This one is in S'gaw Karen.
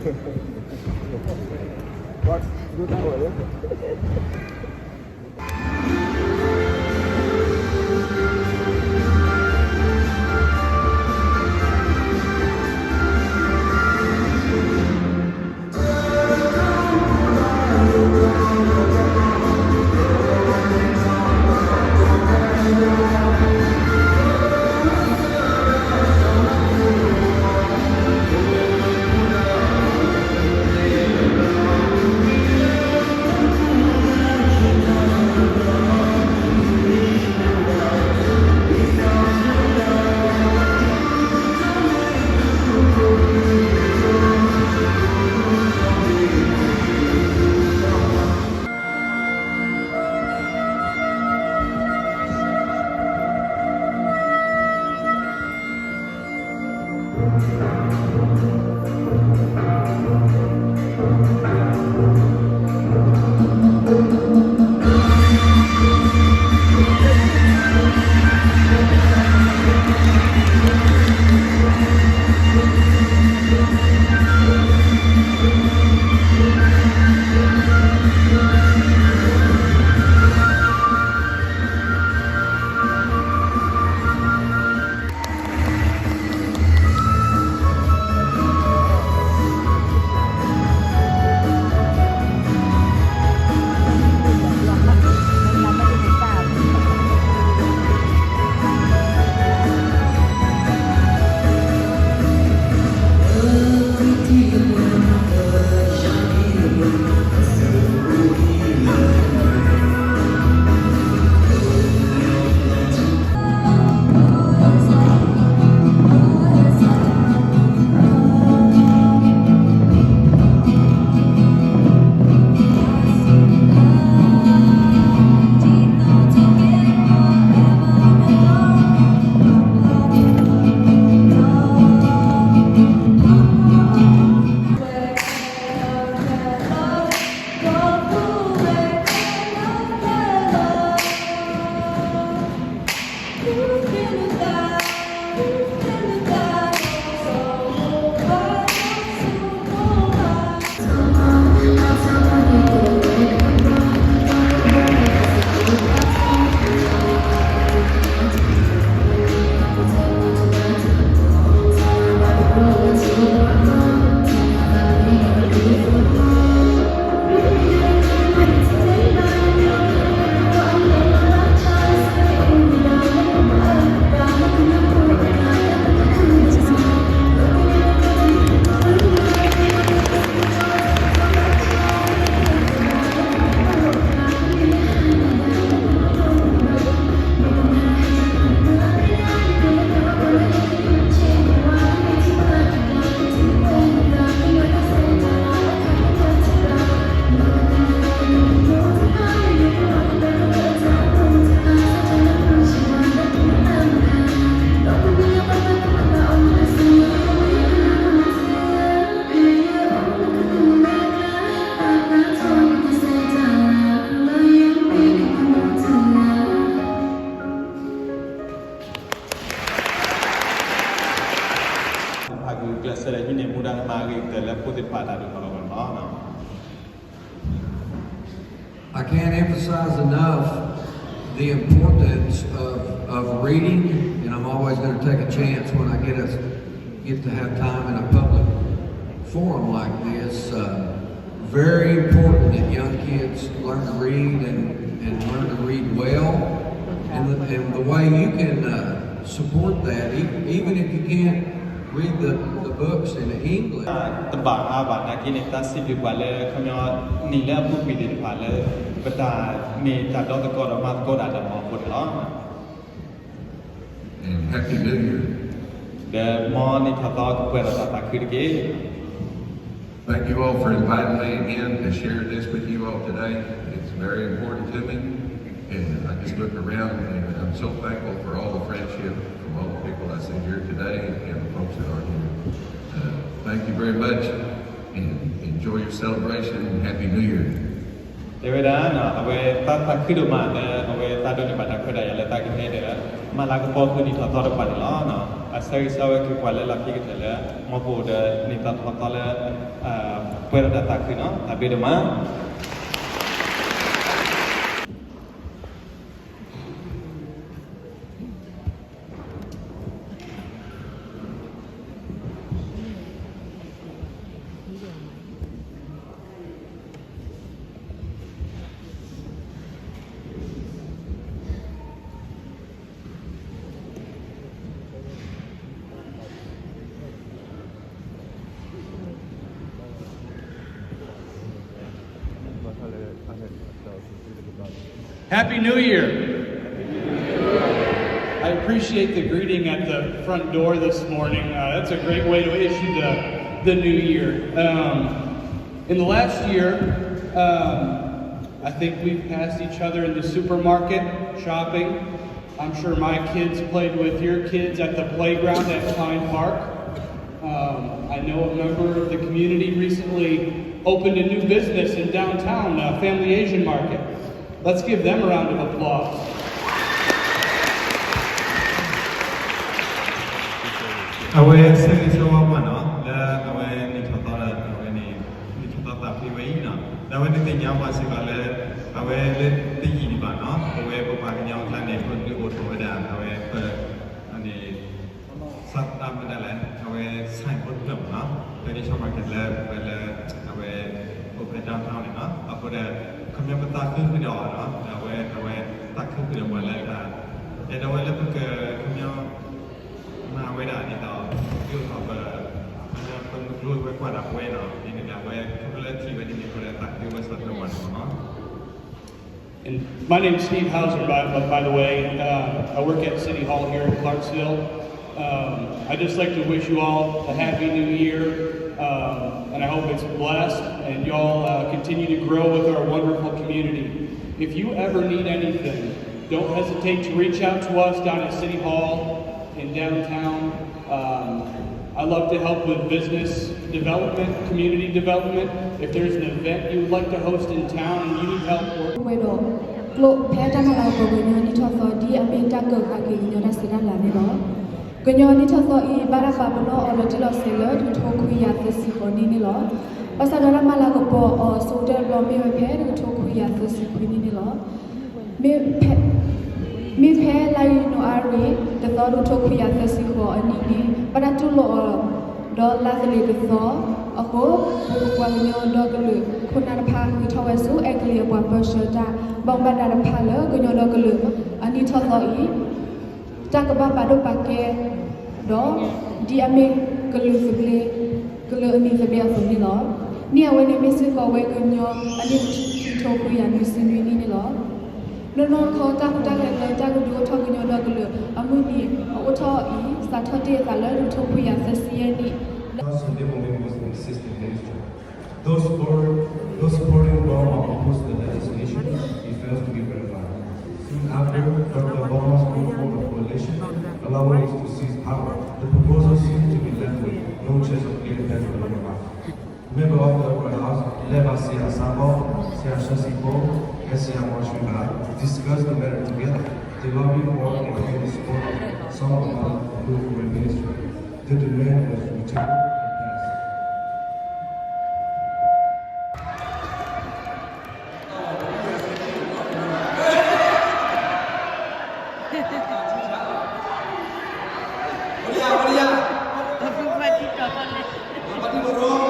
ဖးကကျဲးစၢးလၢဟံးန့ၢ်မူဒါကမၤအဂ့ၤကတၢၢ်လၢဖိသ့ၣ်တဖၣ်အတၢ်ဒိၣ်ထီၣ်လီၤလီၤ. I can't emphasize enough the importance of, of reading, and I'm always going to take a chance when I get a, get to have time in a public forum like this. Uh, very important that young kids learn to read and, and learn to read well. And the, and the way you can uh, support that, e- even if you can't read the, the books in English. တဘၣ်အါဘၣ်နာ်က့န့ၣ် တၢ်စံးဘျုးပှၤလၢခီပညီ နံၣ်လၢအပူၤကွံာ်သ့ၣ်တဖၣ်လၢ ပတၢ်မ့ၢ်တၢ်ဒီသကိးဒီးမၤသကိးတၢ်လၢမီၤဖိန့ၣ်လီၤ. And Happy New Year. ဒီးမ်နံၣ်ထီၣ်သီကပှဲၤဒီးတၢ်သးခုတက့ၢ်. Thank you all for inviting me again to share this with you all today. It's very important to me. And I just look around and I'm so thankful for all the friendship from all the people I see here today and the folks that aren't here. Uh, thank you very much and enjoy your celebration and Happy New Year. တဲဝဲဒၣ် အဝဲသးသးခုဒိၣ်မးလၢ အဝဲသးဒိးန့ၢ်ဘၣ်တၢ်ခွဲးတၢ်ယာ်လၢသးကဟဲဒီး မၤလၤကပီၤဃုာ်နံၣ်ထီၣ်သီတပှၢ်န့ၣ်လီၤ. ဆၢဂ့ၤဆၢဝါက့ၤပှၤလၢလီၢ်ခံကတၢၢ်လၢ မ်ပအိၣ်ဒီးနံၣ်သီသီသီလၢ ပှဲၤဒီးတၢ်သးခုနီၤ, တၢ်ဘျုးဒိၣ်မး. Happy New Year. I appreciate the greeting at the front door this morning. Uh, that's a great way to issue the, the new year. Um, in the last year, um, I think we've passed each other in the supermarket, shopping. I'm sure my kids played with your kids at the playground at Klein Park. Um, I know a member of the community recently opened a new business in downtown, uh, Family Asian Market. Let's give them a round of applause. အဝဲဆၢဂ့ၤဆၢဝါပှၤနီၤ လၢအဝဲနံၣ်ထီၣ်သီဒီး အဝဲန့ၣ် နံၣ်ထီၣ်သီသးဖှံဝဲအံၤနီၤ, ဒီးအဝဲသ့ၣ်ညါပှၤစ့ၢ်ကီးလၢ အဝဲလၢတယံာ်ဒံးဘၣ်နီၤ, ပဝဲပပှၤကညီအကျါန့ၣ် ပဒုးအိၣ်ထီၣ်ဝဲဒၣ် အဝဲပ အန့ၣ် စးမတၤလဲၣ် အဝဲ signboard မ့ၢ်နီၤ, ပဒ်ဆီမၤကဲလၢ ပဝဲလၢ အဝဲ ပဖဲ downtown န့ၣ်နီၤ, အဃိဒီး ခီပညီပသးခုဃုာ်ဒီးအီၤနီၤ, ဒီးအဝဲ အဝဲသးခုဃုာ်ဒီးပှၤလၢတၢ် အဲၣ်ဒိးဝဲလၢပက ခီပညီ မၤဝဲဒၣ်ဒ်သိး ဒုးအိၣ်ထီၣ်ပ ခီပညီပမုၢ်ကျိၤဝဲကွၢ်ဒၣ်ပဝဲနီၤ, ဒ်န့ၣ်ဒီးအဝဲ ခီဖျိလၢထံၣ်ဝဲဒ်န့ၣ်အဃိဒီး သးခုဝဲစးထီၣ်ပှၤန့ၣ်မ့ၢ်နီၤ. And my name's Steve Hauser, by, by the way. Uh, I work at City Hall here in Clarksville. Um, I just like to wish you all a happy new year, um, and I hope it's blessed and y'all uh, continue to grow with our wonderful community. If you ever need anything, don't hesitate to reach out to us down at City Hall in downtown. Um, I love to help with business development, community development. If there's an event you would like to host in town and you need help or ဝဲဒီး ကျိဖဲတၢ်မၤလၤကပီၤကညီနံၣ်ထီၣ်သီ ဒ်အမ့ၢ်တၢ်ကၢၢ်ဃာ်က့ၤကညီတၢ်ဆဲးတၢ်လၤန့ၣ်လီၤ. ကညီနံၣ်ထီၣ်သီအံၤ ဘၣ်တၢ်ပာ်ပနီၣ်အီၤလီၤတံၢ်လီၤဆဲးလၢ တကထိခွံကယၤသၢဆံဃိးနံၣ်န့ၣ်လီၤ. ဘၣ်ဆၣ်ဒီးတၢ်မၤလၤကပီၤအီၤဆိကတၢၢ်တဘျီမ့ၢ်ဝဲဖဲ တကထိခွံကယၤသၢဆံခွံနံၣ်န့ၣ်လီၤ. မ့ၢ်ဖဲ မ့ၢ်ဖဲလါယနူၤအါရံၤ တသီ တကထိခွံကယၤသၢဆံဃိးအနံၣ်န့ၣ် ဘၣ်တၢ်တူၢ်လိာ်အီၤ ဒီးလါသလ့ၤတသီအဃိ ပပှၤကညီဒီကလုာ်ခိၣ်နၢ်တဖၣ် ဃ့ထီၣ်ဝဲဆူအဲကလံးအပှၤပၢဆှၢတၢ်ဘၣ်မူဘၣ်ဒါတဖၣ်လၢ ကညီဒီကလုာ်အနံၣ်ထီၣ်သီအံၤ တၢ်ကဘၣ်ပာ်ဒိၣ်ပာ်ကဲ ဒီး ဒ်အမ့ၢ်ကလုာ်သဘျ့ ကလုာ်အနံၣ်သဘျ့အသိးန့ၣ်လီၤ. နံၣ်အဝဲန့ၣ်မ့ၢ်စ့ၢ်ကီးဝဲကညီအနံၣ်တကထိခွံကယၤနွံဆံနွံနံၣ်န့ၣ်လီၤ. နီၢ်နီၢ်ခီတၢ်ဟူးတၢ်ဂဲၤလၢတၢ်ကဒုးအိၣ်ထီၣ်ကညီဒီကလုာ်အမုၢ်နံၤအအိၣ်ထီၣ်အံၤ စးထီၣ်တ့ၢ်အသးလၢတကထိခွံကယၤသၢဆံယဲၢ်နံၣ် Johnson Debomi was an assistant minister. Though support, though supporting Burma opposed the legislation, it fails to be ratified. Soon after, Doctor Obama's move for a coalition, allowing it to seize power. The proposal seemed to be met with no chance of getting passed by the Burma. Member of the Upper House, led by Sir Sabo, Sir Shasipo, and Sir Mashima, discussed the matter together. They lobbied for and gained the support of some of the new foreign ministry. The demand was rejected and passed. အပူၤဖးထံတီၤထီၣ်န့ၣ်